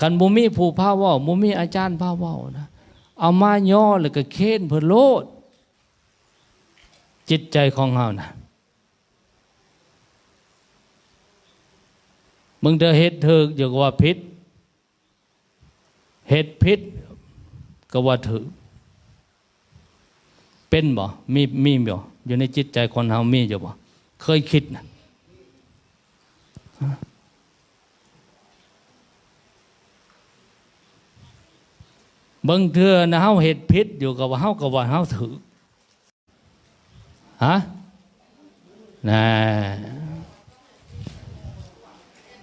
ຄັນບໍ່ມີຜູ້ພາເວົ້າ, ບໍ່ມີອາຈານພາເວົ້ານະ, ເອົາມາຍໍແລ້ວກໍເຄນເພິ່ນໂລດ, ຈິດໃຈຂອງເຮົານະ. ບາງເທື່ອເຮັດຖືກຢູ່ກໍວ່າຜິດ, ເຮັດຜິດກໍວ່າຖືກ. ເປັນບໍ່? ມີ, ມີບໍ່? ຢູ່ໃນຈິດໃຈຄົນເຮົາມີຢູ່ບໍ່? ເຄີຍຄິດນະ? ບາງເທື່ອນະ ເຮົາເຮັດຜິດຢູ່ ກໍວ່າເຮົາ, ກໍວ່າເຮົາຖືກ. ຮະ? ນະ.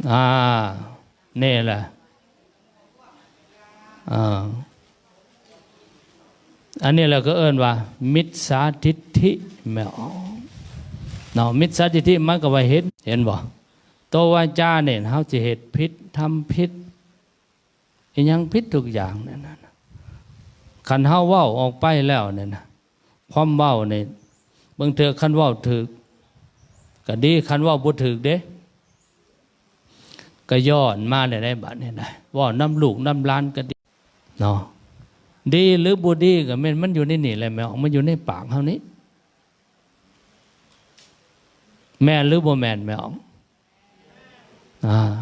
ອ່າ. ນີ້ແຫຼະ. ອ່າ. ອັນນີ້ແຫຼະກໍເອີ້ນວ່າມິດສາທິດຖິແມ່ນເນາະ. ມິດສາທິດຖິມັນກໍວ່າເຫັນ, ເຫັນບໍ່? ໂຕວາຈານີ້ເຮົາຊິເຮັດຜິດ, ທຳຜິດ, ອີ່ຫຍັງຜິດທຸກຢ່າງນັ້ນນະ. ຄັນເຮົາເວົ້າອອກໄປແລ້ວນີ້ນະ, ຄວາມເວົ້ານີ້ ບາງເທື່ອຄັນເວົ້າຖືກກໍດີ, ຄັນເວົ້າບໍ່ຖືກເດ້ ກໍຍ້ອນມາແລ້ວໃດ໋ ບາດນີ້ນະ. ເວົ້ານຳລູກນຳຫຼານກໍດີເນາະ, ດີຫຼືບໍ່ດີກໍແມ່ນມັນຢູ່ໃນນີ້ແຫຼະແມ່ອອກ, ມັນຢູ່ໃນປາກເຮົານີ້. ແມ່ນຫຼືບໍ່ແມ່ນແມ່ອອກ? ອ່າ.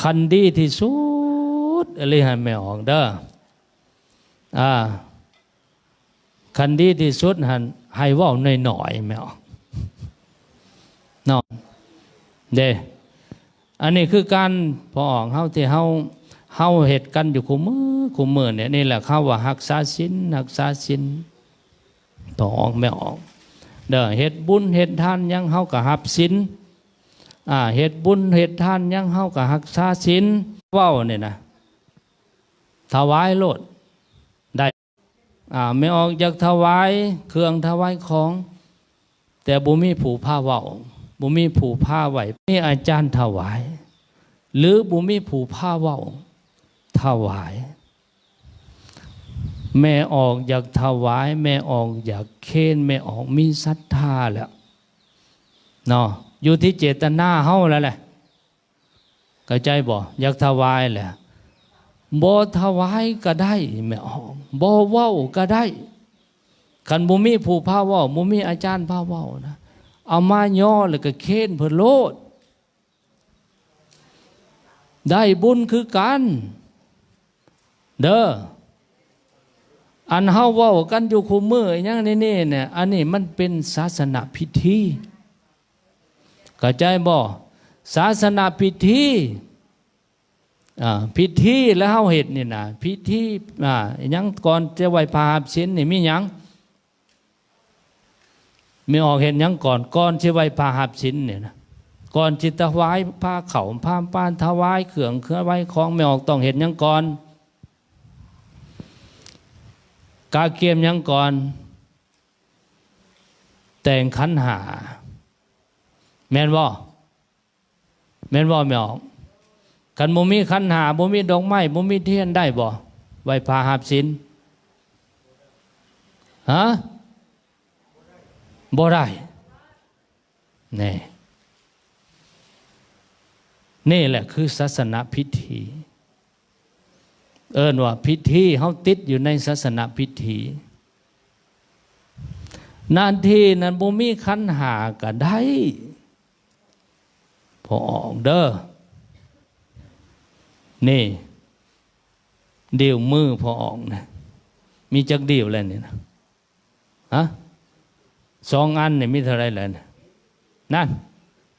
ຄັນດີທີ່ສຸດອີ່ຫຼີຫັ້ນແມ່ອອກເດີ. ອ່າ. ຄັນດີທີ່ສຸດຫັ້ນໃຫ້ເວົ້າໜ້ອຍໆ ແມ່ອອກເນາະ. ເດ້. ອັນນີ້ຄືການ ພໍ່ອອກເຮົາ ທີ່ເຮົາ, ເຮົາເຮັດກັນຢູ່ຄູ່ມື້, ຄູ່ມື້ນີ້. ນີ້ແຫຼະເຂົາວ່າຮັກສາສິນ, ຮັກສາສິນ. ພໍ່ອອກແມ່ອອກເດີ, ເຮັດບຸນເຮັດທານຫຍັງເຮົາກໍຮັບສິນ. ອ່າ, ເຮັດບຸນເຮັດທານຫຍັງເຮົາກໍຮັກສາສິນ. ເວົ້ານີ້ນະ ຖວາຍໂລດໄດ້. ອ່າ, ແມ່ອອກຢາກຖວາຍເຄື່ອງຖວາຍຂອງ, ແຕ່ບໍ່ມີຜູ້ພາເວົ້າ, ບໍ່ມີຜູ້ພາໄຫວ້, ມີອາຈານຖວາຍ ຫຼື ບໍ່ມີຜູ້ພາເວົ້າ, ຖວາຍ. ແມ່ອອກຢາກຖວາຍ, ແມ່ອອກຢາກເຄນ, ແມ່ອອກມີສັດທາແລ້ວເນາະ, ຢູ່ທີ່ເຈດຕະນາເຮົາແລ້ວແຫຼະ. ເຂົ້າໃຈບໍ່? ຢາກຖວາຍແຫຼະ, ບໍ່ຖວາຍກໍໄດ້ແມ່ອອກ, ບໍ່ເວົ້າກໍໄດ້. ຄັນບໍ່ມີຜູ້ພາເວົ້າ, ບໍ່ມີອາຈານພາເວົ້ານະ, ເອົາມາຍໍແລ້ວກໍເຄນເພິ່ນໂລດ. ໄດ້ບຸນຄືກັນເດີ. ອັນເຮົາເວົ້າກັນຢູ່ຄູ່ມື້ອີ່ຫຍັງນີ້ນີ້ນະ, ອັນນີ້ມັນເປັນສາສະນະພິທີ. ເຂົ້າໃຈບໍ່? ສາສະນະພິທີ, ອ່າ, ພິທີແລ້ວເຮົາເຮັດນີ້ນະ, ພິທີ, ອ່າ, ຫຍັງ ກ່ອນຈະໄຫວ້ພະຮັບສິນນີ້ມີຫຍັງ? ແມ່ອອກເຮັດຫຍັງກ່ອນ? ກ່ອນຊິໄຫວ້ພະຮັບສິນນີ້ນະ, ກ່ອນຊິຖວາຍພະເຂົ້າພະປານ, ຖວາຍເຄື່ອງ, ຖວາຍຂອງ, ແມ່ອອກຕ້ອງເຮັດຫຍັງກ່ອນ? ກະກຽມຫຍັງກ່ອນ? ແຕ່ງຂັນຫ້າ ແມ່ນບໍ່? ແມ່ນບໍ່ແມ່ອອກ? ຄັນບໍ່ມີຂັນຫ້າ, ບໍ່ມີດອກໄມ້, ບໍ່ມີທຽນ, ໄດ້ບໍ່? ໄຫວ້ພະຮັບສິນ? ຮະ? ບໍ່ໄດ້. ແນ່. ນີ້ແຫຼະຄືສາສະນະພິທີ. ເອີ້ນວ່າພິທີ, ເຮົາຕິດຢູ່ໃນສາສະນະພິທີ. ໜ້າທີ່ນັ້ນບໍ່ມີຂັນຫ້າກໍໄດ້. ພໍ່ອອກເດີ. ນີ້ ນິ້ວມືພໍ່ອອກນະ ມີຈັກນິ້ວແລ້ວນີ້ນະ? ຮະ? ສອງອັນນີ້ມີເທົ່າໃດແລ້ວນະ? ນັ້ນ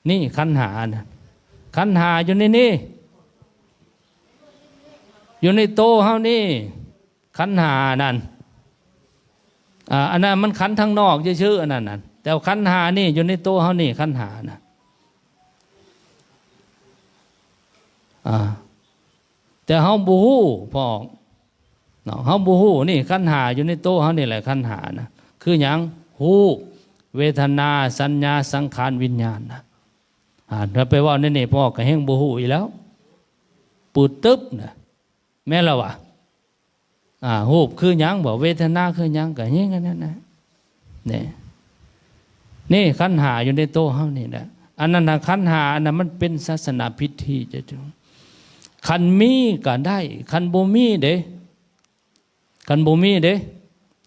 ນີ້ຂັນຫ້ານະ. ຂັນຫ້າຢູ່ໃນນີ້ ຢູ່ໃນໂຕເຮົານີ້. ຂັນຫ້ານັ້ນ ອ່າ ອັນນັ້ນມັນຂັນທາງນອກຊື່ໆ ອັນນັ້ນນະ. ແຕ່ວ່າຂັນຫ້ານີ້ຢູ່ໃນໂຕເຮົານີ້ ຂັນຫ້ານະ. ອ່າ ແຕ່ເຮົາບໍ່ຮູ້ ພໍ່ອອກເນາະ, ເຮົາບໍ່ຮູ້. ນີ້ຂັນຫ້າຢູ່ໃນໂຕເຮົານີ້ແຫຼະ ຂັນຫ້ານະ. ຄືຫຍັງ? ຮູບ, ເວທະນາ, ສັນຍາ, ສັງຂານ, ວິນຍານນະ. ອ່າ ຖ້າໄປເວົ້າແນວນີ້ ພໍ່ອອກກໍແຮ່ງບໍ່ຮູ້ອີກແລ້ວ ປືດຕຶບນະ. ແມ່ນລະວະ? ອ່າ ຮູບຄືຫຍັງບໍ? ເວທະນາຄືຫຍັງ? ກໍຍັງອັນນັ້ນນະ. ນີ້ ນີ້ຂັນຫ້າຢູ່ໃນໂຕເຮົານີ້ນະ. ອັນນັ້ນນະ ຂັນຫ້າອັນນັ້ນມັນເປັນສາສະນະພິທີ. ຈະ ຈະ ຂ ຄັນມີກໍໄດ້ ຄັນບໍ່ມີເດ້? ຄັນບໍ່ມີເດ້?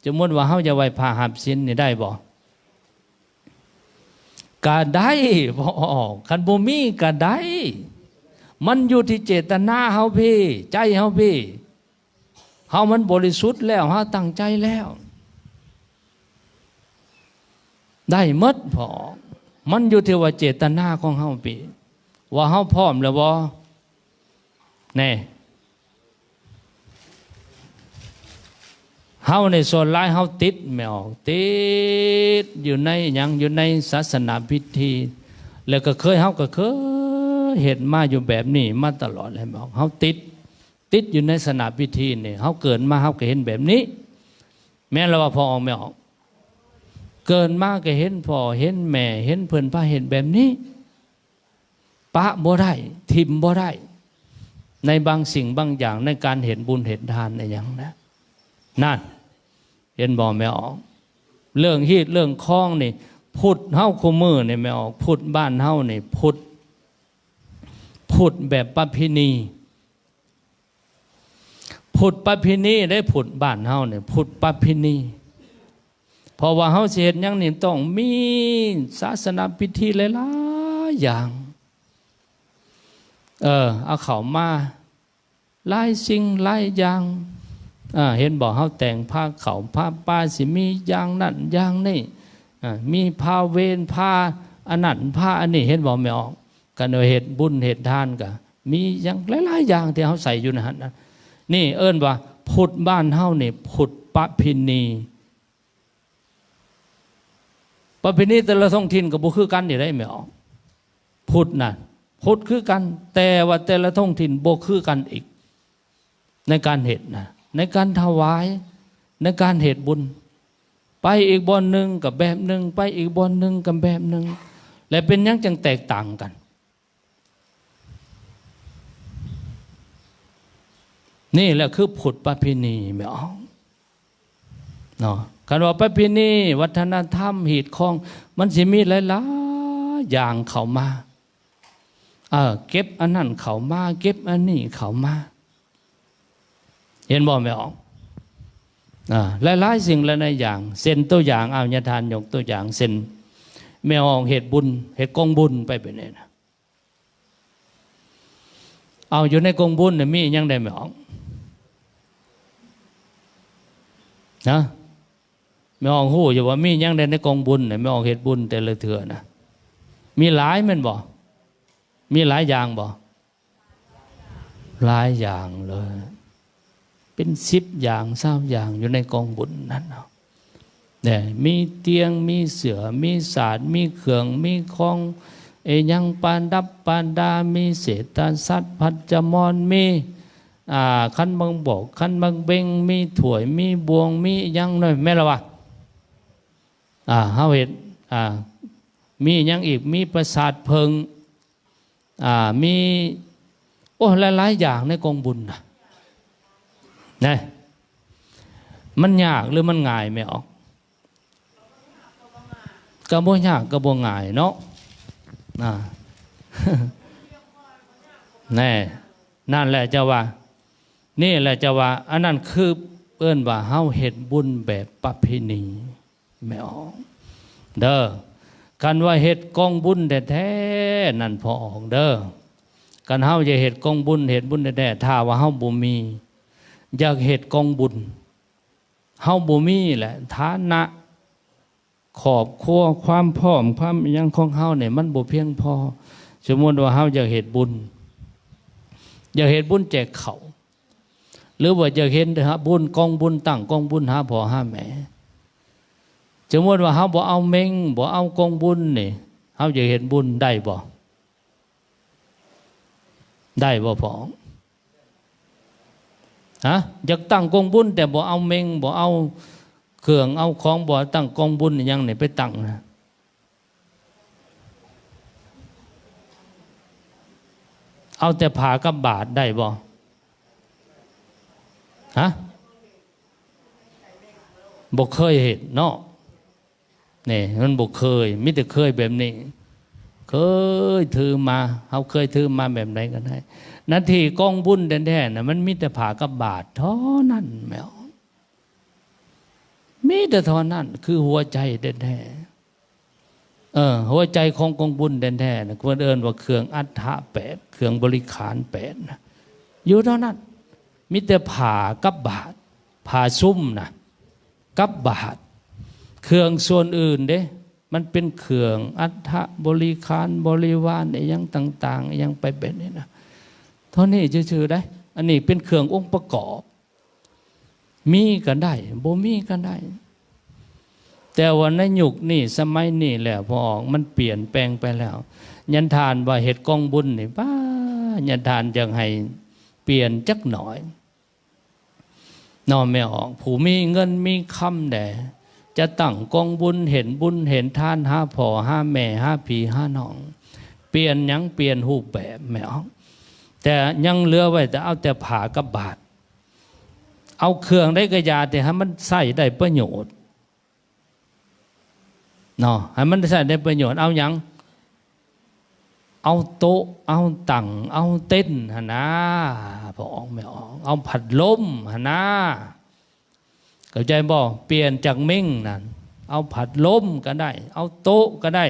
ສົມມຸດວ່າເຮົາຢາກໄຫວ້ພະຮັບສິນນີ້ໄດ້ບໍ່? ກໍໄດ້ ພໍ່ອອກ ຄັນບໍ່ມີກໍໄດ້. ມັນຢູ່ທີ່ເຈດຕະນາເຮົາພີ້ ໃຈເຮົາພີ້. ເຮົາມັນບໍລິສຸດແລ້ວ ເຮົາຕັ້ງໃຈແລ້ວ ໄດ້ໝົດພໍ່ອອກ. ມັນຢູ່ທີ່ວ່າເຈດຕະນາຂອງເຮົາພີ້ ວ່າເຮົາພ້ອມແລ້ວບໍ່? ແນ່ ເຮົາໃນສ່ວນຫຼາຍເຮົາຕິດ ແມ່ອອກ ຕິດຢູ່ໃນຫຍັງ? ຢູ່ໃນສາສະໜາພິທີ ແລ້ວກໍເຄີຍ ເຮົາກໍເຄີຍເຮັດມາຢູ່ແບບນີ້ມາຕະຫຼອດແລ້ວ ແມ່ອອກ. ເຮົາຕິດ ຕິດຢູ່ໃນສາສະໜາພິທີນີ້ ເຮົາເກີດມາເຮົາກໍເຫັນແບບນີ້ ແມ່ນລະວ່າພໍ່ອອກ ແມ່ອອກ? ເກີດມາກໍເຫັນພໍ່ເຫັນແມ່ ເຫັນເພິ່ນພາເຮັດແບບນີ້ ປະບໍ່ໄດ້ ຖິ້ມບໍ່ໄດ້ ໃນບາງສິ່ງບາງຢ່າງ ໃນການເຮັດບຸນເຮັດທານໃນຫຍັງນະ ນັ້ນ ເຫັນບໍ່ແມ່ອອກ? ເລື່ອງຮີດເລື່ອງຄອງນີ້ ພຸດເຮົາຄູ່ມື້ນີ້ແມ່ອອກ ພຸດບ້ານເຮົານີ້ ພຸດ ພຸດແບບປະເພນີ ພຸດປະເພນີເດ້ ພຸດບ້ານເຮົານີ້ ພຸດປະເພນີ. ເພາະວ່າເຮົາຊິເຮັດຫຍັງນີ້ ຕ້ອງມີສາສະໜະພິທີຫຼາຍໆຢ່າງ ເອີ ເອົາເຂົ້າມາຫຼາຍສິ່ງຫຼາຍຢ່າງ ເຫັນບໍ່? ເຮົາແຕ່ງພາເຂົ້າພາປາ ຊິມີຢ່າງນັ້ນຢ່າງນີ້ ມີພາເວນ ພາອັນນັ້ນ ພາອັນນີ້ ເຫັນບໍ່ແມ່ອອກ? ຄັນວ່າເຮັດບຸນເຮັດທານ ກໍມີຫຍັງຫຼາຍໆຢ່າງທີ່ເຮົາໃສ່ຢູ່ໃນຫັ້ນນະ. ນີ້ເອີ້ນວ່າພຸດບ້ານເຮົານີ້ ພຸດປະເພນີ ປະເພນີແຕ່ລະທ້ອງຖິ່ນກໍບໍ່ຄືກັນຢູ່ໄດ໋ແມ່ອອກ. ພຸດນະ ພຸດຄືກັນ ແຕ່ວ່າແຕ່ລະທ້ອງຖິ່ນບໍ່ຄືກັນອີກ ໃນການເຮັດນະ ໃນການຖວາຍ ໃນການເຮັດບຸນ ໄປອີກບ່ອນໜຶ່ງກໍແບບໜຶ່ງ ໄປອີກບ່ອນໜຶ່ງກໍແບບໜຶ່ງ ແລະ ເປັນຫຍັງຈຶ່ງແຕກຕ່າງກັນ? ນີ້ແຫຼະຄືພຸດປະເພນີແມ່ອອກເນາະ. ຄັນວ່າປະເພນີ ວັດທະນະທຳ ຮີດຄອງ ມັນຊິມີຫຼາຍໆຢ່າງເຂົ້າມາ ເອີ ເກັບອັນນັ້ນເຂົ້າມາ ເກັບອັນນີ້ເຂົ້າມາ ເຫັນບໍ່ແມ່ອອກ? ອາ ຫຼາຍໆສິ່ງຫຼາຍໆຢ່າງ ເຊັ່ນຕົວຢ່າງ ເອົາ ຍາທ່ານຍົກຕົວຢ່າງ ເຊັ່ນ ແມ່ອອກເຮັດບຸນ ເຮັດກອງບຸນໄປແບບນີ້ນະ ເອົາ ຢູ່ໃນກອງບຸນນະ ມີຫຍັງແດ່ແມ່ອອກ? ຮະ? ແມ່ອອກຮູ້ຢູ່ວ່າມີຫຍັງແດ່ໃນກອງບຸນນະ? ແມ່ອອກເຮັດບຸນແຕ່ລະເທື່ອນະ ມີຫຼາຍແມ່ນບໍ່? ມີຫຼາຍຢ່າງບໍ່? ຫຼາຍຢ່າງເລີຍ ເປັນສິບຢ່າງ ຊາວຢ່າງ ຢູ່ໃນກອງບຸນນັ້ນເນາະ. ແນ່ ມີຕຽງ ມີເສື້ອ ມີສາດ ມີເຄື່ອງ ມີຂອງ ອີຫຍັງປະດັບປະດາ ມີເສດຕະສັດ ພັດຈະມອນ ມີ ອ່າ ຂັນໝາກບອກ ຂັນໝາກເບັງ ມີຖ້ວຍ ມີບ່ວງ ມີອີຫຍັງເນາະ ແມ່ນລະວະ? ອ່າ ເຮົາເຮັດ ອ່າ ມີຫຍັງອີກ? ມີປາສາດເຜິ້ງ ອ່າ ມີ ໂອ້ ຫຼາຍໆຢ່າງໃນກອງບຸນນະ ນະ ມັນຍາກຫຼືມັນງ່າຍແມ່ອອກ? ກໍບໍ່ຍາກກໍບໍ່ງ່າຍເນາະ ນະ ແນ່ ນັ້ນແຫຼະເຈົ້າວ່າ ນີ້ແຫຼະເຈົ້າວ່າ ອັນນັ້ນຄືເອີ້ນວ່າເຮົາເຮັດບຸນແບບປະເພນີ ແມ່ອອກເດີ. ຄັນວ່າເຮັດກອງບຸນແທ້ໆນັ້ນພໍ່ອອກເດີ ຄັນເຮົາຢາກເຮັດກອງບຸນ ເຮັດບຸນແທ້ໆ ຖ້າວ່າເຮົາບໍ່ມີ ຢາກເຮັດກອງບຸນ ເຮົາບໍ່ມີແຫຼະ ຖານະ ຄອບຄົວ ຄວາມພ້ອມ ຄວາມອີ່ຫຍັງຂອງເຮົານີ້ ມັນບໍ່ພຽງພໍ. ສົມມຸດວ່າເຮົາຢາກເຮັດບຸນ ຢາກເຮັດບຸນແຈກເຂົ້າ ຫຼືວ່າຢາກເຮັດບຸນ ກອງບຸນ ຕັ້ງກອງບຸນຫາພໍ່ຫາແມ່. ສົມມຸດວ່າເຮົາບໍ່ເອົາເມັງ ບໍ່ເອົາກອງບຸນນີ້ ເຮົາຢາກເຮັດບຸນໄດ້ບໍ່? ໄດ້ບໍ່ພໍ່? ຮະ? ຢາກຕັ້ງກອງບຸນ ແຕ່ບໍ່ເອົາເມັງ ບໍ່ເອົາເຄື່ອງເອົາຂອງ ບໍ່ຕັ້ງກອງບຸນອີ່ຫຍັງນີ້ໄປຕັ້ງນະ ເອົາແຕ່ຜ້າກັບບາດໄດ້ບໍ່? ຮະ? ບໍ່ເຄີຍເຮັດເນາະ ນີ້ມັນບໍ່ເຄີຍ ມີແຕ່ເຄີຍແບບນີ້ ເຄີຍຖືມາ ເຮົາເຄີຍຖືມາແບບໃດກໍໄດ້. ໜ້າທີ່ກອງບຸນແທ້ໆນະ ມັນມີແຕ່ຜ້າກັບບາດເທົ່ານັ້ນແມ່ນບໍ່? ມີແຕ່ເທົ່ານັ້ນ ຄືຫົວໃຈແທ້ໆ. ເອີ ຫົວໃຈຂອງກອງບຸນແທ້ໆນະ ເພິ່ນເອີ້ນວ່າເຄື່ອງອັດຖະແປດ ເຄື່ອງບໍລິຂານແປດນະ ຢູ່ເທົ່ານັ້ນ. ມີແຕ່ຜ້າກັບບາດ ຜ້າຊຸ່ມນະ ກັບບາດ. ເຄື່ອງສ່ວນອື່ນເດ້ ມັນເປັນເຄື່ອງອັດຖະບໍລິຂານບໍລິວານອີ່ຫຍັງຕ່າງໆ ອີ່ຫຍັງໄປແບບນີ້ນະ. ເທົ່ານີ້ຊື່ໆໄດ໋. ອັນນີ້ເປັນເຄື່ອງອົງປະກອບ. ມີກໍໄດ້ ບໍ່ມີກໍໄດ້. ແຕ່ວ່າໃນຍຸກນີ້ສະໄໝນີ້ແລ້ວ ພໍ່ອອກ ມັນປ່ຽນແປງໄປແລ້ວ. ຍານທ່ານວ່າເຮັດກອງບຸນນີ້ ປ້າ ຍານທ່ານຢາກໃຫ້ປ່ຽນຈັກໜ້ອຍເນາະແມ່ອອກ. ຜູ້ມີເງິນມີຄຳແດ່ ຈະຕັ້ງກອງບຸນ ເຮັດບຸນເຮັດທານ ຫາພໍ່ຫາແມ່ ຫາພີ່ຫານ້ອງ. ປ່ຽນຫຍັງ? ປ່ຽນຮູບແບບແມ່ອອກ. ແຕ່ຍັງເຫຼືອໄວ້ ແຕ່ເອົາແຕ່ຜ້າກັບບາດ. ເອົາເຄື່ອງໃດກໍຢ່າ ແຕ່ໃຫ້ມັນໃຊ້ໄດ້ປະໂຫຍດເນາະ ໃຫ້ມັນໃຊ້ໄດ້ປະໂຫຍດ. ເອົາຫຍັງ? ເອົາໂຕະ ເອົາຕັ່ງ ເອົາເຕັນຫັ້ນນາ ພໍ່ອອກແມ່ອອກ. ເອົາພັດລົມຫັ້ນນາ ເຂົ້າໃຈບໍ່? ປ່ຽນຈາກເມັງນັ້ນ ເອົາພັດລົມກໍໄດ້ ເອົາໂຕະກໍໄດ້.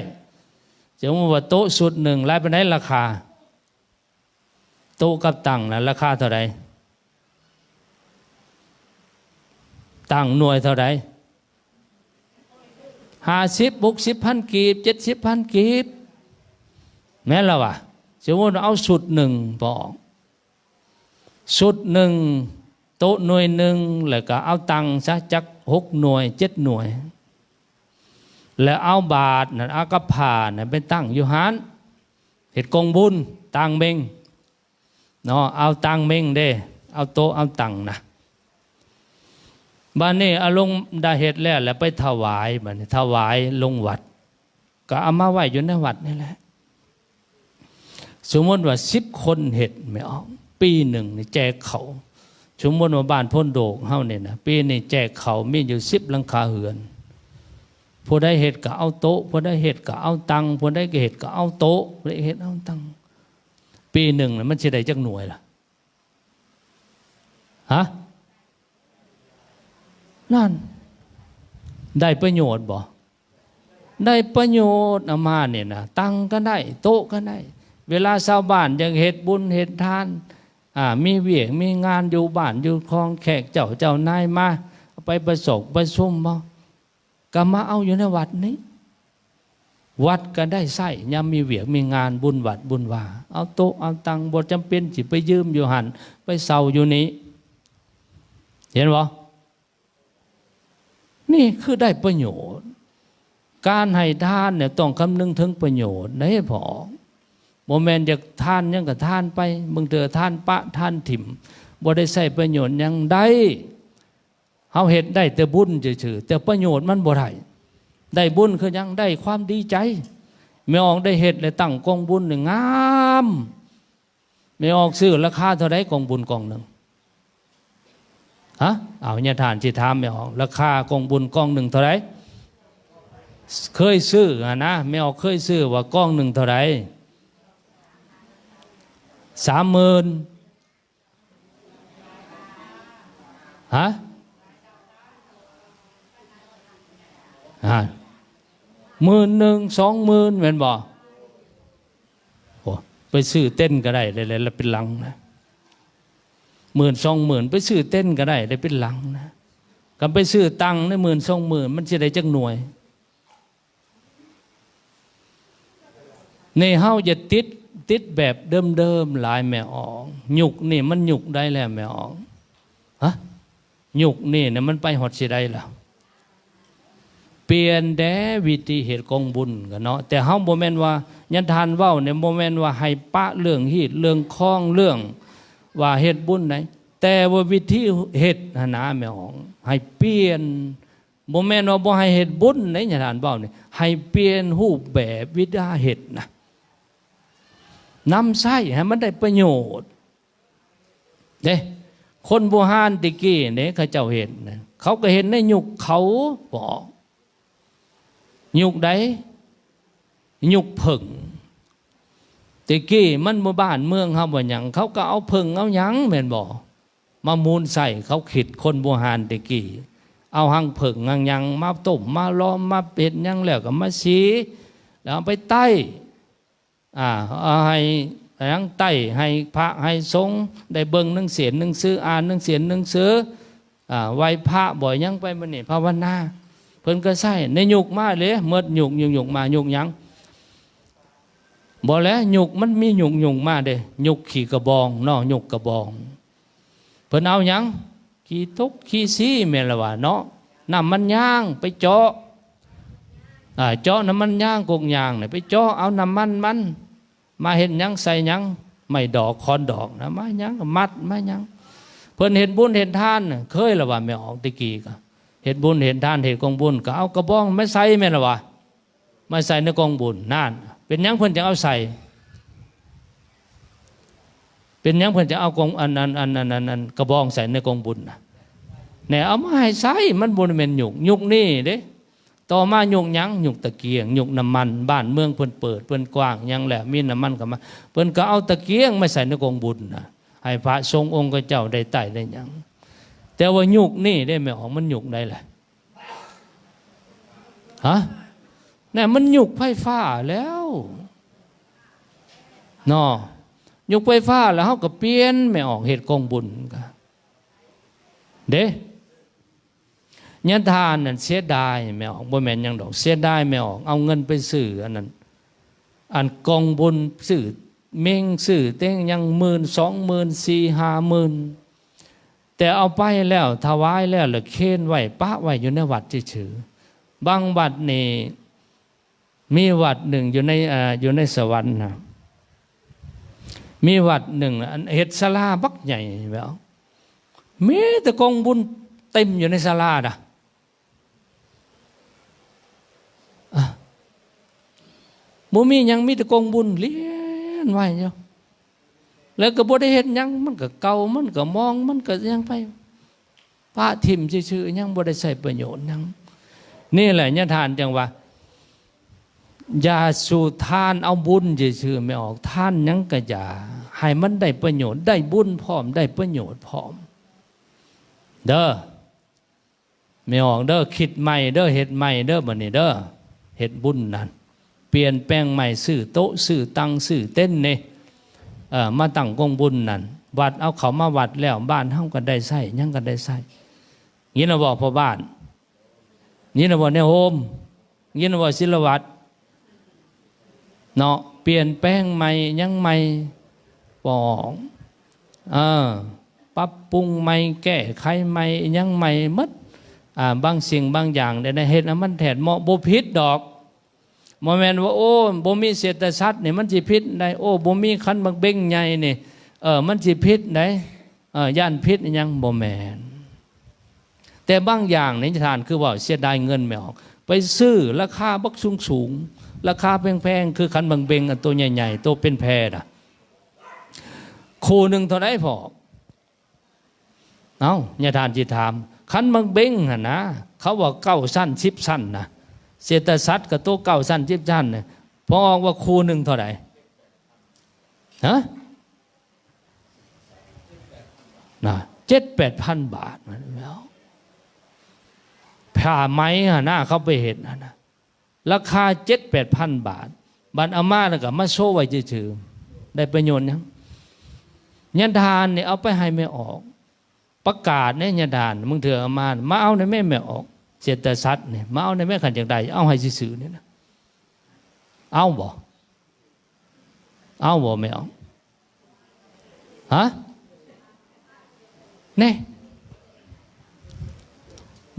ສົມມຸດວ່າໂຕະຊຸດໜຶ່ງຫຼາຍປານໃດລາຄາ? ໂຕະກັບຕັ່ງນະ ລາຄາເທົ່າໃດ? ຕັ່ງໜ່ວຍເທົ່າໃດ? ຫ້າສິບ ຫົກສິບພັນກີບ ເຈັດສິບພັນກີບ ແມ່ນລະວະ. ສົມມຸດວ່າເອົາຊຸດໜຶ່ງ ພໍ່ອອກ ຊຸດໜຶ່ງ ໂຕະໜ່ວຍໜຶ່ງ ແລ້ວກໍເອົາຕັ່ງຊະຈັກຫົກໜ່ວຍ ເຈັດໜ່ວຍ ແລ້ວເອົາບາດນັ້ນ ເອົາກັບຜ້ານັ້ນໄປຕັ້ງຢູ່ຫັ້ນ. ເຮັດກອງບຸນ ຕ່າງເມັງເນາະ ເອົາຕ່າງເມັງເດ້ ເອົາໂຕະເອົາຕັ່ງນະ. ບາດນີ້ເອົາລົງ ໄດ້ເຮັດແລ້ວ ແລ້ວໄປຖວາຍ ບາດນີ້ຖວາຍລົງວັດ ກໍເອົາມາໄວ້ຢູ່ໃນວັດນີ້ແຫຼະ. ສົມມຸດວ່າສິບຄົນເຮັດແມ່ອອກ ປີໜຶ່ງນີ້ແຈກເຂົ້າ. ສົມມຸດວ່າບ້ານໂພນໂດກເຮົານີ້ນະ ປີນີ້ແຈກເຂົ້າມີຢູ່ສິບຫຼັງຄາເຮືອນ. ຜູ້ໃດເຮັດກໍເອົາໂຕະ ຜູ້ໃດເຮັດກໍເອົາຕັ່ງ ຜູ້ໃດກໍເຮັດກໍເອົາໂຕະ ຜູ້ໃດເຮັດເອົາຕັ່ງ. ປີໜຶ່ງນະ ມັນຊິໄດ້ຈັກໜ່ວຍລະ? ຮະ? ນັ້ນ ໄດ້ປະໂຫຍດບໍ່? ໄດ້ປະໂຫຍດ ເອົາມານີ້ນະ ຕັ່ງກໍໄດ້ ໂຕະກໍໄດ້. ເວລາຊາວບ້ານຢາກເຮັດບຸນເຮັດທານ ອາ ມີວຽກມີງານຢູ່ບ້ານຢູ່ຄອງ ແຂກເຈົ້າເຈົ້ານາຍມາ ໄປປະສົບປະຊຸມບໍ່ ກໍມາເອົາຢູ່ໃນວັດນີ້. ວັດກໍໄດ້ໃຊ້ ຍາມມີວຽກມີງານ ບຸນວັດບຸນວາ ເອົາໂຕະເອົາຕັ່ງ ບໍ່ຈຳເປັນຊິໄປຢືມຢູ່ຫັ້ນ ໄປເຊົ່າຢູ່ນີ້. ເຫັນບໍ່? ນີ້ຄືໄດ້ປະໂຫຍດ. ການໃຫ້ທານເນຍຕ້ອງຄຳນຶງເຖິງປະໂຫຍດເດ້ພໍ່. ບໍ່ແມ່ນຢາກທານຫຍັງກໍທານໄປ. ບາງເທື່ອທານປະທານຖິ້ມ ບໍ່ໄດ້ໃຊ້ປະໂຫຍດຫຍັງໄດ້. ເຮົາເຮັດໄດ້ແຕ່ບຸນຊື່ໆ ແຕ່ປະໂຫຍດມັນບໍ່ໄດ້. ໄດ້ບຸນຄືຫຍັງ? ໄດ້ຄວາມດີໃຈ. ແມ່ອອກໄດ້ເຮັດ ແລະ ຕັ້ງກອງບຸນນີ້ງາມ. ແມ່ອອກຊື້ລາຄາເທົ່າໃດ ກອງບຸນກອງໜຶ່ງ? ຮະ? ເອົາ ຍາທ່ານຊິຖາມແມ່ອອກ ລາຄາກອງບຸນກອງໜຶ່ງເທົ່າໃດ? ເຄີຍຊື້ຫັ້ນນະ ແມ່ອອກເຄີຍຊື້ວ່າກອງໜຶ່ງເທົ່າໃດ? ສາມໝື່ນ. ຮະ? ຮະ? ໝື່ນໜຶ່ງ ສອງໝື່ນ ແມ່ນບໍ່? ໂອ້ ໄປຊື້ເຕັນກໍໄດ້ ໄດ້ ໄດ້ເປັນຫຼັງນະ ໝື່ນສອງໝື່ນ ໄປຊື້ເຕັນກໍໄດ້ ໄດ້ເປັນຫຼັງນະ. ຄັນໄປຊື້ຕັ່ງໃນໝື່ນສອງໝື່ນ ມັນຊິໄດ້ຈັກໜ່ວຍ? ນີ້ເຮົາຢ່າຕິດ ຕິດແບບເດີມໆຫຼາຍແມ່ອອກ. ຍຸກນີ້ມັນຍຸກໃດແລ້ວແມ່ອອກ? ຮະ? ຍຸກນີ້ນະມັນໄປຮອດຊິໃດລະ? ປ່ຽນແດ່ວິທີເຮັດກອງບຸນກະເນາະ. ແຕ່ເຮົາບໍ່ແມ່ນວ່າ ຍາທ່ານເວົ້ານີ້ບໍ່ແມ່ນວ່າໃຫ້ປະເລື່ອງຮີດເລື່ອງຄອງ ເລື່ອງວ່າເຮັດບຸນໃດ, ແຕ່ວ່າວິທີເຮັດຫັ້ນນະແມ່ອອກ ໃຫ້ປ່ຽນ. ບໍ່ແມ່ນວ່າບໍ່ໃຫ້ເຮັດບຸນເດ້ ຍາທ່ານເວົ້ານີ້ ໃຫ້ປ່ຽນຮູບແບບວິທີເຮັດນະ ນຳໃຊ້ໃຫ້ມັນໄດ້ປະໂຫຍດເດ້. ຄົນບູຮານແຕ່ກີ້ເດ້ ເຂົາເຈົ້າເຮັດນະ ເຂົາກໍເຮັດໃນຍຸກເຂົາບໍ? ຍຸກໃດ? ຍຸກເຜິ້ງ. ແຕ່ກີ້ມັນບໍ່ ບ້ານເມືອງເຮົາບໍ່ຫຍັງ ເຂົາກໍເອົາເຜິ້ງເອົາຫຍັງແມ່ນບໍ່ ມາໝູນໃສ່. ເຂົາຄິດຄົນບູຮານແຕ່ກີ້ ເອົາຮັງເຜິ້ງຮັງຫຍັງມາຕົ້ມມາລ້ອມມາເຮັດຫຍັງແລ້ວກໍມາສີ ແລ້ວເອົາໄປໄຕ້ ອ່າ ເອົາໃຫ້ຫຍັງ ໄຕ້ໃຫ້ພະໃຫ້ສົງ ໄດ້ເບິ່ງໜັງເສຍນໜັງສື ອ່ານໜັງເສຍນໜັງສື ອ່າ ໄຫວ້ພະ ບໍ່ຫຍັງໄປມື້ນີ້ ພາວະນາ. ເພິ່ນກໍໃຊ້ໃນຍຸກມາເດ້ ໝົດຍຸກ ຍຸກ ຍຸກມາ ຍຸກຫຍັງ ບໍ່ແຫຼະ ຍຸກມັນມີຍຸກ ຍຸກມາເດ້ ຍຸກຂີ້ກະບອງເນາະ ຍຸກກະບອງ. ເພິ່ນເອົາຫຍັງ? ຂີ້ຕົກຂີ້ຊີແມ່ນລະວ່າເນາະ ນ້ຳມັນຍາງໄປເຈາະ ອ່າ ເຈາະນ້ຳມັນຍາງ ກົກຍາງນີ້ ໄປເຈາະເອົານ້ຳມັນມັນ ມາເຮັດຫຍັງ ໃສ່ຫຍັງ ໄມ້ດອກ ຂອນດອກນະ ມາຫຍັງ ມັດ ມາຫຍັງ. ເພິ່ນເຮັດບຸນເຮັດທານ ເຄີຍລະວ່າແມ່ອອກ ແຕ່ກີ້ກໍເຮັດບຸນເຮັດທານ ເຮັດກອງບຸນ ກໍເອົາກະບອງມາໃສ່ແມ່ນລະວ່າ ມາໃສ່ໃນກອງບຸນ. ນັ້ນ ເປັນຫຍັງເພິ່ນຈຶ່ງເອົາໃສ່? ເປັນຫຍັງເພິ່ນຈະເອົາກອງ ອັນ ອັນ ອັນ ອັນ ອັນ ອັນ ກະບອງໃສ່ໃນກອງບຸນນະ? ແນ່ ເອົາມາໃຫ້ໃຊ້ ມັນບໍ່ແມ່ນຍຸກ ຍຸກນີ້ເດ້. ຕໍ່ມາຍຸກຫຍັງ? ຍຸກຕະກຽງ ຍຸກນ້ຳມັນ. ບ້ານເມືອງເພິ່ນເປີດ ເພິ່ນກວ້າງຫຍັງແລ້ວ ມີນ້ຳມັນເຂົ້າມາ ເພິ່ນກໍເອົາຕະກຽງມາໃສ່ໃນກອງບຸນນະ ໃຫ້ພະສົງອົງຂະເຈົ້າໄດ້ໄຕ້ໄດ້ຫຍັງ. ແຕ່ວ່າຍຸກນີ້ເດ້ ແມ່ອອກ ມັນຍຸກໃດລະ? ຮະ? ແນ່ ມັນຍຸກໄຟຟ້າແລ້ວເນາະ ຍຸກໄຟຟ້າແລ້ວ ເຮົາກໍປ່ຽນແມ່ອອກເຮັດກອງບຸນກະເດ້. ຍາທ່ານນັ້ນເສຍດາຍແມ່ອອກ ບໍ່ແມ່ນຫຍັງດອກ ເສຍດາຍແມ່ອອກ ເອົາເງິນໄປຊື້ອັນນັ້ນ ອັນກອງບຸນ ຊື້ເມັງ ຊື້ເຕັງຫຍັງ ໝື່ນ ສອງໝື່ນ ສີ່ຫ້າໝື່ນ ແຕ່ເອົາໄປແລ້ວ ຖວາຍແລ້ວ ແລ້ວເຄນໄວ້ ປະໄວ້ຢູ່ໃນວັດຊື່ໆ. ບາງວັດນີ້ ມີວັດໜຶ່ງຢູ່ໃນ ເອີ ຢູ່ໃນສະຫວັນນະ ມີວັດໜຶ່ງ ອັນ ເຮັດສາລາບັກໃຫຍ່ແບບ ມີແຕ່ກອງບຸນເຕັມຢູ່ໃນສາລານະ ອ່ະ ບໍ່ມີຫຍັງ ມີແຕ່ກອງບຸນລຽນໄວ້ຢູ່ ແລ້ວກໍບໍ່ໄດ້ເຮັດຫຍັງ ມັນກໍເກົ່າ ມັນກໍມອງ ມັນກໍຫຍັງໄປ ປະຖິ້ມຊື່ໆ ຍັງບໍ່ໄດ້ໃຊ້ປະໂຫຍດຫຍັງ. ນີ້ແຫຼະຍາທ່ານຈັ່ງວ່າ ຢ່າສູ່ທານເອົາບຸນຊື່ໆ ແມ່ອອກ ທານຫຍັງກໍຢ່າ ໃຫ້ມັນໄດ້ປະໂຫຍດ ໄດ້ບຸນພ້ອມ ໄດ້ປະໂຫຍດພ້ອມເດີ. ແມ່ອອກເດີ ຄິດໃໝ່ເດີ ເຮັດໃໝ່ເດີ ບັດນີ້ເດີ ເຮັດບຸນນັ້ນ ປ່ຽນແປງໃໝ່ ຊື້ໂຕະ ຊື້ຕັ່ງ ຊື້ເຕັນນີ້ ເອີ ມາຕັ້ງກອງບຸນນັ້ນ ວັດ ເອົາເຂົ້າມາວັດແລ້ວ ບ້ານເຮົາກໍໄດ້ໃຊ້ ຫຍັງກໍໄດ້ໃຊ້. ຍິນແລ້ວບໍ່ພໍ່ບ້ານ? ຍິນແລ້ວບໍ່ແນວໂຮມ? ຍິນແລ້ວບໍ່ສິລະວັດ? ເນາະ ປ່ຽນແປງໃໝ່ ຫຍັງໃໝ່ ບໍ່ອອກ ເອີ ປັບປຸງໃໝ່ ແກ້ໄຂໃໝ່ ຫຍັງໃໝ່ໝົດ. ອ່າ ບາງສິ່ງບາງຢ່າງໄດ້ເຮັດໃຫ້ມັນແທດເໝາະ ບໍ່ຜິດດອກ. ບໍ່ແມ່ນວ່າ ໂອ້ ບໍ່ມີເສດຖະສັດນີ້ມັນຊິຜິດໄດ໋ ໂອ້ ບໍ່ມີຂັນໝາກເບັງໃຫຍ່ນີ້ ເອີ ມັນຊິຜິດໄດ໋ ເອີ ຢ້ານຜິດອີຫຍັງ ບໍ່ແມ່ນ. ແຕ່ບາງຢ່າງນີ້ທ່ານ ຄືເວົ້າເສຍດາຍເງິນແມ່ອອກ ໄປຊື້ລາຄາບັກສູງໆ ລາຄາແພງໆ ຄືຂັນໝາກເບັງ ອັນໂຕໃຫຍ່ໆ ໂຕເປັນແພນະ ຄູ່ໜຶ່ງເທົ່າໃດພໍ່? ເອົ້າ ຍາທ່ານຊິຖາມ ຂັນໝາກເບັງຫັ້ນນະ ເຂົາວ່າເກົ້າຊັ້ນ ສິບຊັ້ນນະ ເສດຖະສັດກໍໂຕເກົ້າຊັ້ນ ສິບຊັ້ນນະ ພໍອອກວ່າຄູ່ໜຶ່ງເທົ່າໃດ? ຮະ? ນະ ເຈັດແປດພັນບາດ ແລ້ວ ຜ້າໄໝຫັ້ນນະ ເຂົາໄປເຮັດຫັ້ນນະ ລາຄາເຈັດແປດພັນບາດ ບັດເອົາມາແລ້ວກໍມາໂຊໄວ້ຊື່ໆ ໄດ້ປະໂຫຍດຫຍັງ? ຍາທ່ານນີ້ເອົາໄປໃຫ້ແມ່ອອກ ປະກາດໃນຍາທ່ານ ບາງເທື່ອເອົາມາ ມາເອົາໄດ້ແມ່ ແມ່ອອກ ເສດຖະສັດນີ້ ມາເອົາໄດ້ແມ່ ຄັນຢາກໄດ້ ເອົາໃຫ້ຊື່ໆນີ້ນະ ເອົາບໍ່? ເອົາບໍ່ແມ່ອອກ? ຮະ? ແນ່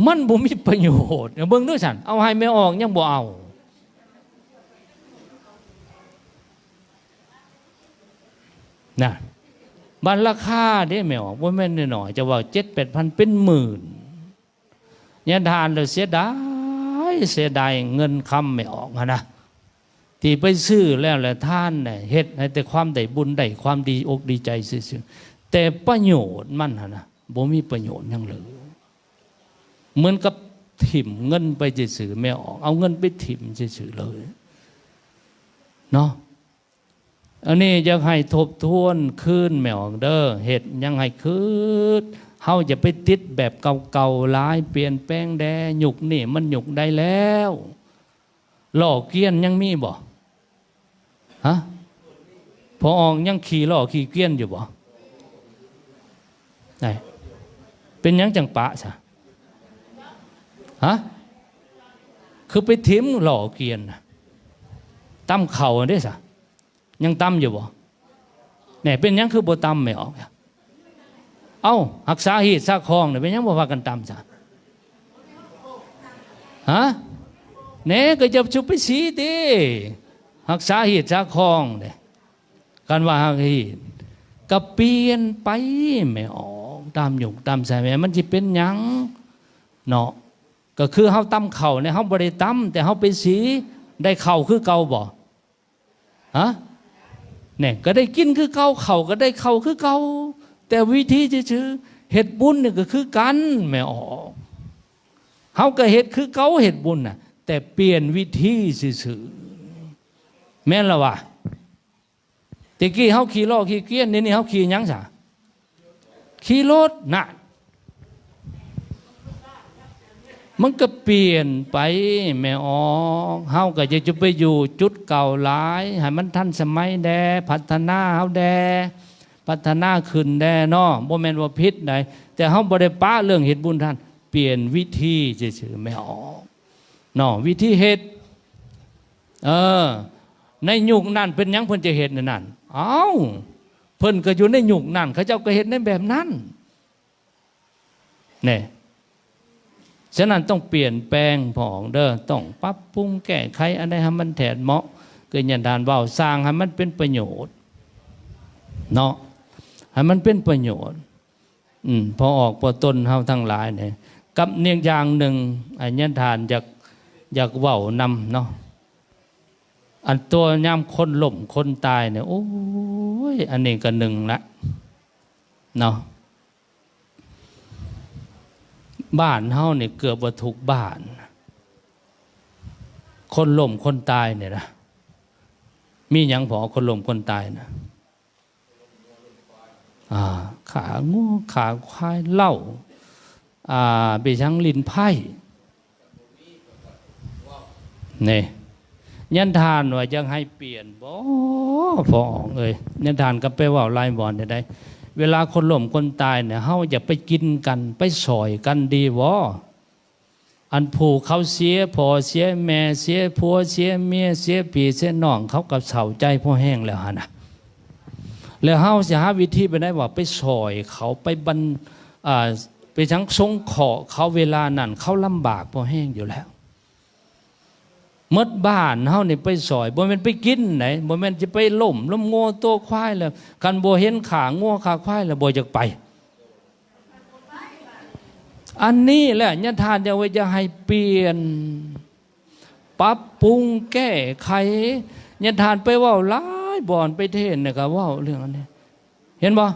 ມັນບໍ່ມີປະໂຫຍດ ເບິ່ງດູຊັ້ນ ເອົາໃຫ້ແມ່ອອກຍັງບໍ່ເອົານະ. ບັດລາຄາເດ້ແມ່ອອກ ບໍ່ແມ່ນນ້ອຍໆ ຈະເວົ້າເຈັດແປດພັນ ເປັນໝື່ນ. ຍາທ່ານລະເສຍດາຍ ເສຍດາຍເງິນຄຳແມ່ອອກຫັ້ນນະ ທີ່ໄປຊື້ແລ້ວລະທານນະ ເຮັດໃຫ້ແຕ່ຄວາມໄດ້ບຸນໄດ້ຄວາມດີອົກດີໃຈຊື່ໆ ແຕ່ປະໂຫຍດມັນຫັ້ນນະ ບໍ່ມີປະໂຫຍດຫຍັງເລີຍ ເໝືອນກັບຖິ້ມເງິນໄປຊື່ໆ ແມ່ອອກ ເອົາເງິນໄປຖິ້ມຊື່ໆເລີຍເນາະ. ອັນນີ້ຢາກໃຫ້ທົບທວນຄືນແມ່ອອກເດີ ເຮັດຫຍັງໃຫ້ຄຶດ ເຮົາຢ່າໄປຕິດແບບເກົ່າໆຫຼາຍ ປ່ຽນແປງແດ່ ຍຸກນີ້ມັນຍຸກໃດແລ້ວ ລໍ້ກວຽນຍັງມີບໍ່? ຮະ? ພໍ່ອອກຍັງຂີ່ລໍ້ຂີ່ກວຽນຢູ່ບໍ່? ໄດ້. ເປັນຫຍັງຈັ່ງປະຊະ? ຮະ? ຄືໄປຖິ້ມລໍ້ກວຽນນະ? ຕຳເຂົ້າຫັ້ນເດ້ຊະ? ຍັງຕຳຢູ່ບໍ່? ແນ່ ເປັນຫຍັງຄືບໍ່ຕຳແມ່ອອກ? ເອົ້າ ຮັກສາຮີດສາຄອງນີ້ ເປັນຫຍັງບໍ່ພາກັນຕຳຊະ? ຮະ? ແນ່ ກໍຢ່າຊຸບໄປສີຕິ ຮັກສາຮີດສາຄອງເດ້. ຄັນວ່າຮັກຮີດ ກໍປ່ຽນໄປແມ່ອອກ ຕາມຍຸກຕາມສະໄໝ ມັນຊິເປັນຫຍັງເນາະ? ກໍຄືເຮົາຕຳເຂົ້ານີ້ ເຮົາບໍ່ໄດ້ຕຳ ແຕ່ເຮົາໄປສີ ໄດ້ເຂົ້າຄືເກົ່າບໍ່? ຮະ? ແນ່ ກໍໄດ້ກິນຄືເກົ່າ ເຂົ້າກໍໄດ້ເຂົ້າຄືເກົ່າ ແຕ່ວິທີຊື່ໆ ເຮັດບຸນນີ້ກໍຄືກັນແມ່ອອກ ເຮົາກໍເຮັດຄືເກົ່າ ເຮັດບຸນນະ ແຕ່ປ່ຽນວິທີຊື່ໆ ແມ່ນລະວະ? ແຕ່ກີ້ເຮົາຂີ່ລໍ້ຂີ່ກວຽນ ດຽວນີ້ເຮົາຂີ່ຫຍັງຊະ? ຂີ່ລົດນະ ມັນກໍປ່ຽນໄປແມ່ອອກ ເຮົາກໍຢ່າຈະໄປຢູ່ຈຸດເກົ່າຫຼາຍ ໃຫ້ມັນທັນສະໄໝແດ່ ພັດທະນາເຮົາແດ່ ພັດທະນາຂຶ້ນແດ່ເນາະ ບໍ່ແມ່ນວ່າຜິດໃດ ແຕ່ເຮົາບໍ່ໄດ້ປະເລື່ອງເຮັດບຸນທ່ານ ປ່ຽນວິທີຊື່ໆແມ່ອອກເນາະ ວິທີເຮັດ ເອີ ໃນຍຸກນັ້ນເປັນຫຍັງເພິ່ນຈະເຮັດແນວນັ້ນ? ເອົ້າ ເພິ່ນກໍຢູ່ໃນຍຸກນັ້ນ ເຂົາເຈົ້າກໍເຮັດໃນແບບນັ້ນ ແນ່ ສະນັ້ນຕ້ອງປ່ຽນແປງພໍ່ອອກເດີ ຕ້ອງປັບປຸງແກ້ໄຂອັນໃດໃຫ້ມັນແທດເໝາະ ຄືຢ່າງທ່ານເວົ້າ ສ້າງໃຫ້ມັນເປັນປະໂຫຍດເນາະ ໃຫ້ມັນເປັນປະໂຫຍດ ອືມ ພໍ່ອອກພໍ່ຕົນເຮົາທັງຫຼາຍນີ້ ກັບອີກຢ່າງໜຶ່ງ ອັນຍາທ່ານຢາກ ຢາກເວົ້ານຳເນາະ ອັນຕົວຍາມຄົນລົ້ມຄົນຕາຍນີ້ ໂອ້ຍ ອັນນີ້ກໍໜຶ່ງລະເນາະ ບ້ານເຮົານີ້ເກືອບວ່າທຸກບ້ານ ຄົນລົ້ມຄົນຕາຍນີ້ນະ ມີຫຍັງພໍ ຄົນລົ້ມຄົນຕາຍນະ? ອ່າ ຂ້າງົວ ຂ້າຄວາຍ ເຫຼົ້າ ອ່າ ໄປຫຍັງ ຫຼິ້ນໄພ້ ນີ້ ຍາທ່ານວ່າຢາກໃຫ້ປ່ຽນບໍ່ ພໍ່ອອກເອີຍ ຍາທ່ານກໍໄປເວົ້າຫຼາຍບ່ອນແທ້ໃດ ເວລາຄົນລົ້ມຄົນຕາຍນີ້ ເຮົາຢ່າໄປກິນກັນ ໄປຊ່ອຍກັນດີບໍ່? ອັນຜູ້ເຂົາເສຍພໍ່ເສຍແມ່ ເສຍຜົວເສຍເມຍ ເສຍພີ່ເສຍນ້ອງ ເຂົາກໍເສົ້າໃຈພໍແຮງແລ້ວຫັ້ນນະ ແລ້ວເຮົາຊິຫາວິທີໄປໄດ້ວ່າ ໄປຊ່ອຍເຂົາ ໄປບັນ ອ່າ ໄປສັງສົງເຄາະເຂົາ ເວລານັ້ນເຂົາລຳບາກພໍແຮງຢູ່ແລ້ວ ໝົດບ້ານເຮົານີ້ໄປຊ່ອຍ ບໍ່ແມ່ນໄປກິນໃດ ບໍ່ແມ່ນຊິໄປລົ້ມ ລົ້ມງົວຕົວຄວາຍແລ້ວ ຄັນບໍ່ເຫັນຂ້າງົວຂ້າຄວາຍແລ້ວບໍ່ຢາກໄປ ອັນນີ້ແຫຼະຍາທ່ານຢາກວ່າຢາກໃຫ້ປ່ຽນ ປັບປຸງແກ້ໄຂ ຍາທ່ານໄປເວົ້າຫຼາຍບ່ອນ ໄປເທດນະກໍເວົ້າເລື່ອງອັນນີ້ ເຫັນບໍ່?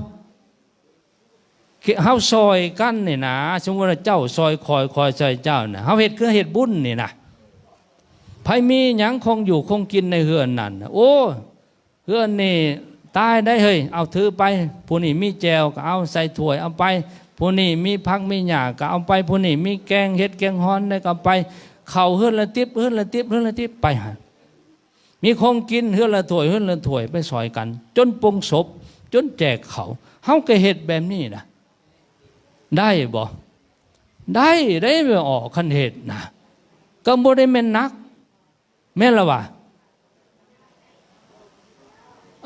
ເຮົາຊ່ອຍກັນນີ້ນະ ສົມມຸດວ່າເຈົ້າຊ່ອຍຂ້ອຍ ຂ້ອຍຊ່ອຍເຈົ້ານະ ເຮົາເຮັດຄືເຮັດບຸນນີ້ນະ ໃຜມີຫຍັງຄອງຢູ່ຄອງກິນໃນເຮືອນນັ້ນນະ ໂອ້ ເຮືອນນີ້ຕາຍໄດ໋ເຮີ້ຍ ເອົາຖືໄປ ຜູ້ນີ້ມີແຈ່ວກໍເອົາໃສ່ຖ້ວຍເອົາໄປ ຜູ້ນີ້ມີຜັກມີຫຍ້າກໍເອົາໄປ ຜູ້ນີ້ມີແກງເຫັດແກງຮ່ອນໄດ້ກໍເອົາໄປ ເຂົ້າເຮືອນລະຕິບ ເຮືອນລະຕິບ ເຮືອນລະຕິບ ໄປຫັ້ນ ມີຂອງກິນເຮືອນລະຖ້ວຍ ເຮືອນລະຖ້ວຍ ໄປຊ່ອຍກັນ ຈົນປົງສົບ ຈົນແຈກເຂົ້າ ເຮົາກໍເຮັດແບບນີ້ນະ ໄດ້ບໍ່? ໄດ້ ໄດ້ແມ່ອອກ ຄັນເຮັດນະ ກໍບໍ່ໄດ້ແມ່ນໜັກ ແມ່ນລະວະ?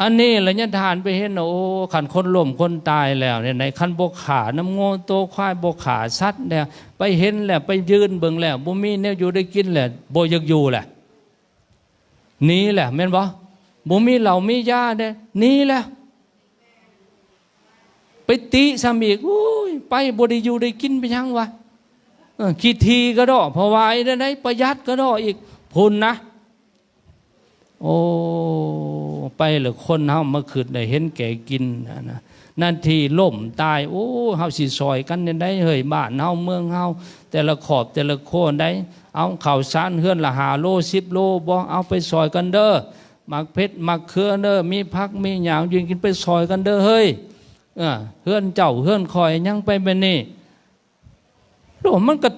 ອັນນີ້ລະຍາທ່ານໄປເຫັນ ໂອ້ ຄັນຄົນລົ້ມຄົນຕາຍແລ້ວນີ້ນະ ຄັນບໍ່ຂ້ານຳງົວໂຕຄວາຍ ບໍ່ຂ້າສັດແລ້ວ ໄປເຫັນແລ້ວ ໄປຢືນເບິ່ງແລ້ວ ບໍ່ມີແນວຢູ່ໄດ້ກິນແລ້ວ ບໍ່ຢາກຢູ່ແຫຼະ ໜີແຫຼະ ແມ່ນບໍ່? ບໍ່ມີເຫຼົ້າມີຢາເດ້ ໜີແລ້ວ ໄປຕິຊ້ຳອີກ ໂອ້ຍ ໄປບໍ່ໄດ້ຢູ່ໄດ້ກິນໄປຫຍັງວະ ເອີ ຂີ້ຖີ່ກະດໍ້ ເພາະວ່າໄອ້ນັ້ນໄດ໋ ປະຢັດກະດໍ້ອີກ ພຸ້ນນະ ໂອ້ ໄປແລ້ວຄົນເຮົາມາຄຶດໄດ້ເຫັນແກ່ກິນນະ ນານທີ່ລົ້ມຕາຍ ໂອ້ ເຮົາຊິຊ່ອຍກັນແນວໃດເຮີ້ຍ ບ້ານເຮົາເມືອງເຮົາ ແຕ່ລະຄອບແຕ່ລະຄົວໃດ ເອົາເຂົ້າສານເຮືອນລະຫ້າໂລ ສິບໂລບໍ່ ເອົາໄປຊ່ອຍກັນເດີ ໝາກເຜັດໝາກເຂືອເດີ ມີຜັກມີຫຍັງ ຢູ່ກິນໄປຊ່ອຍກັນເດີເຮີ້ຍ. ເອີ ເຮືອນເຈົ້າເຮືອນຂ້ອຍຫຍັງໄປແບບນີ້ ໂລ ມັນກໍ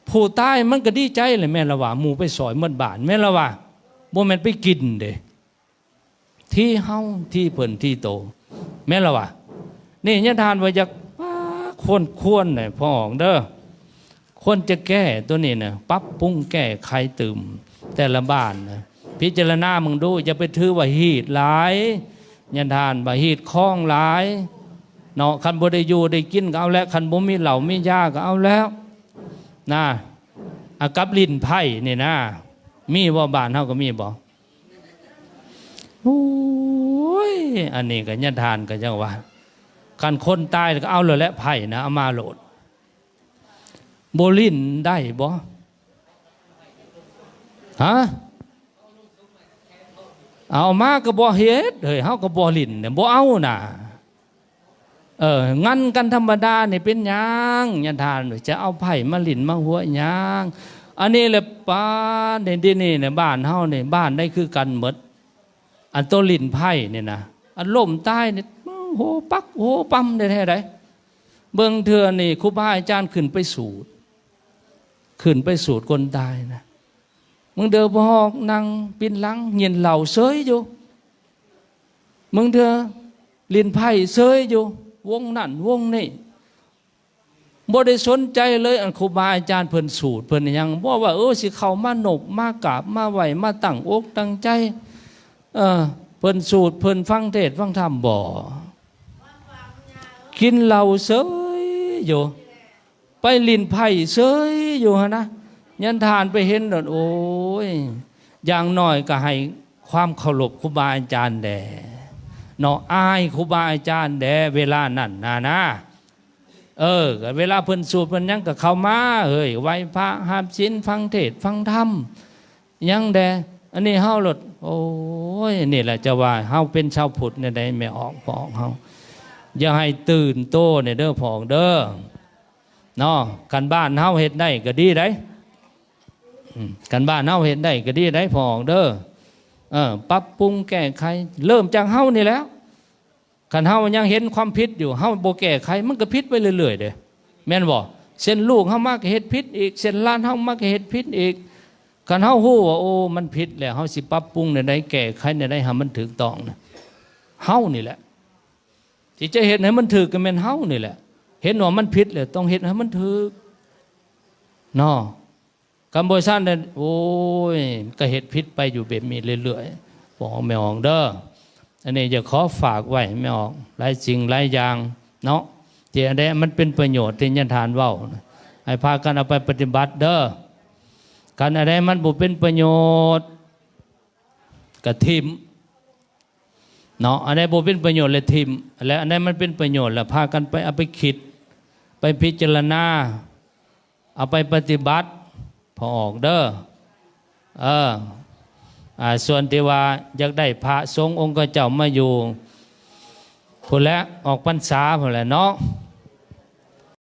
ຜູ້ຕາຍມັນກໍດີໃຈແຫຼະ ແມ່ນລະວ່າ ໝູ່ໄປຊ່ອຍໝົດບ້ານ ແມ່ນລະວ່າ ບໍ່ແມ່ນໄປກິນເດ້ ທີ່ເຮົາ ທີ່ເພິ່ນ ທີ່ໂຕ ແມ່ນລະວ່າ. ນີ້ຍາທ່ານວ່າຢາກ ປາ ຄວນ ຄວນນະ ພໍ່ອອກເດີ ຄວນຈະແກ້ໂຕນີ້ນະ ປັບປຸງແກ້ໄຂຕື່ມແຕ່ລະບ້ານນະ ພິຈາລະນາເບິ່ງດູ ຢ່າໄປຖືວ່າຮີດຫຼາຍ ຍາທ່ານວ່າຮີດຄອງຫຼາຍເນາະ. ຄັນບໍ່ໄດ້ຢູ່ໄດ້ກິນກໍເອົາແຫຼະ ຄັນບໍ່ມີເຫຼົ້າມີຢາກໍເອົາແລ້ວນະ. ອາ ກັບຫຼິ້ນໄພ້ນີ້ນະ ມີບໍ່? ບ້ານເຮົາກໍມີບໍ່? ໂອ້ຍ ອັນນີ້ກໍຍາທ່ານກໍຈັ່ງວ່າ ຄັນຄົນຕາຍກໍເອົາໂລດແຫຼະ ໄພ້ນະ ເອົາມາໂລດ. ບໍ່ຫຼິ້ນໄດ້ບໍ່? ຮະ? ເອົາມາກໍບໍ່ເຮັດເຮີ້ຍ ເຮົາກໍບໍ່ຫຼິ້ນ ບໍ່ເອົານະ. ເອີ ງັນກັນທຳມະດານີ້ເປັນຫຍັງ? ຍາທ່ານຈະເອົາໄພ້ມາຫຼິ້ນມາຫົວຫຍັງ? ອັນນີ້ແຫຼະ ປານ ດຽວນີ້ນະ ບ້ານເຮົານີ້ ບ້ານໃດຄືກັນໝົດ. ອັນໂຕຫຼິ້ນໄພ້ນີ້ນະ ອັນລົ້ມຕາຍນີ້ ໂຫປັກໂຫປຳແທ້ໆໃດ໋. ເບິ່ງເທື່ອນີ້ ຄູບາອາຈານຂຶ້ນໄປສູດ ຂຶ້ນໄປສູດຄົນຕາຍນະ ບາງເທື່ອພໍ່ອອກນັ່ງປິ່ນຫຼັງກິນເຫຼົ້າເສີຍຢູ່ ບາງເທື່ອຫຼິ້ນໄພ້ເສີຍຢູ່ ວົງນັ້ນວົງນີ້ ບໍ່ໄດ້ສົນໃຈເລີຍ ອັນຄູບາອາຈານເພິ່ນສູດເພິ່ນຫຍັງ ບໍ່ວ່າ ເອີ ຊິເຂົ້າມານົບມາກາບມາໄຫວ້ ມາຕັ້ງອົກຕັ້ງໃຈ ເອີ ເພິ່ນສູດເພິ່ນຟັງເທດຟັງທຳບໍ່? ກິນເຫຼົ້າເສີຍຢູ່ ໄປຫຼິ້ນໄພ້ເສີຍຢູ່ຫັ້ນນະ. ຍາທ່ານໄປເຫັນໂລດ ໂອ້ຍ ຢ່າງໜ້ອຍກໍໃຫ້ຄວາມເຄົາລົບຄູບາອາຈານແດ່ເນາະ ອາຍຄູບາອາຈານແດ່ ເວລານັ້ນນະນະ. ເອີ ກໍເວລາເພິ່ນສູດເພິ່ນຫຍັງກໍເຂົ້າມາ ເຮີ້ຍ ໄຫວ້ພະ ຮັບສິນ ຟັງເທດຟັງທຳ ຫຍັງແດ່. ອັນນີ້ເຮົາໂລດ ໂອ້ຍ ນີ້ແຫຼະ ຈະວ່າເຮົາເປັນຊາວພຸດແນວໃດ ແມ່ອອກ ພໍ່ອອກເຮົາ ຢ່າໃຫ້ຕື່ນໂຕແດ່ເດີ ພໍ່ອອກເດີ ເນາະ. ຄັນບ້ານເຮົາເຮັດໄດ້ກໍດີໃດ໋ ອືມ ຄັນບ້ານເຮົາເຮັດໄດ້ກໍດີໃດ໋ ພໍ່ອອກເດີ. ເອີ ປັບປຸງແກ້ໄຂ ເລີ່ມຈາກເຮົານີ້ແຫຼະ. ຄັນເຮົາຍັງເຫັນຄວາມຜິດຢູ່ ເຮົາບໍ່ແກ້ໄຂ ມັນກໍຜິດໄປເລື້ອຍໆເດ້ ແມ່ນບໍ່? ເຊັ່ນ ລູກເຮົາມາກໍເຮັດຜິດອີກ ເຊັ່ນ ຫຼານເຮົາມາກໍເຮັດຜິດອີກ. ຄັນເຮົາຮູ້ວ່າ ໂອ້ ມັນຜິດແລ້ວ ເຮົາຊິປັບປຸງແນວໃດ ແກ້ໄຂແນວໃດໃຫ້ມັນຖືກຕ້ອງນະ ເຮົານີ້ແຫຼະ ທີ່ຈະເຮັດໃຫ້ມັນຖືກກໍແມ່ນເຮົານີ້ແຫຼະ. ເຫັນວ່າມັນຜິດແລ້ວ ຕ້ອງເຮັດໃຫ້ມັນຖືກເນາະ. ຄັນບໍ່ຊັ້ນແລ້ວ ໂອ້ຍ ກໍເຮັດຜິດໄປຢູ່ແບບນີ້ເລື້ອຍໆ ພໍ່ອອກແມ່ອອກເດີ. ອັນນີ້ຈະຂໍຝາກໄວ້ ແມ່ອອກ ຫຼາຍສິ່ງຫຼາຍຢ່າງເນາະ ທີ່ອັນໃດມັນເປັນປະໂຫຍດ ທີ່ຍາທ່ານເວົ້າ ໃຫ້ພາກັນເອົາໄປປະຕິບັດເດີ. ຄັນອັນໃດມັນບໍ່ເປັນປະໂຫຍດ ກະຖິ້ມເນາະ ອັນໃດບໍ່ເປັນປະໂຫຍດແລ້ວຖິ້ມ ແລະ ອັນໃດມັນເປັນປະໂຫຍດແລ້ວ ພາກັນໄປເອົາໄປຄິດ ໄປພິຈາລະນາ ເອົາໄປປະຕິບັດ ພໍອອກເດີ. ເອີ ອາ ສ່ວນທີ່ວ່າຢາກໄດ້ພະສົງອົງຄະເຈົ້າມາຢູ່ພຸ້ນແຫຼະ ອອກພັນສາພຸ້ນແຫຼະເນາະ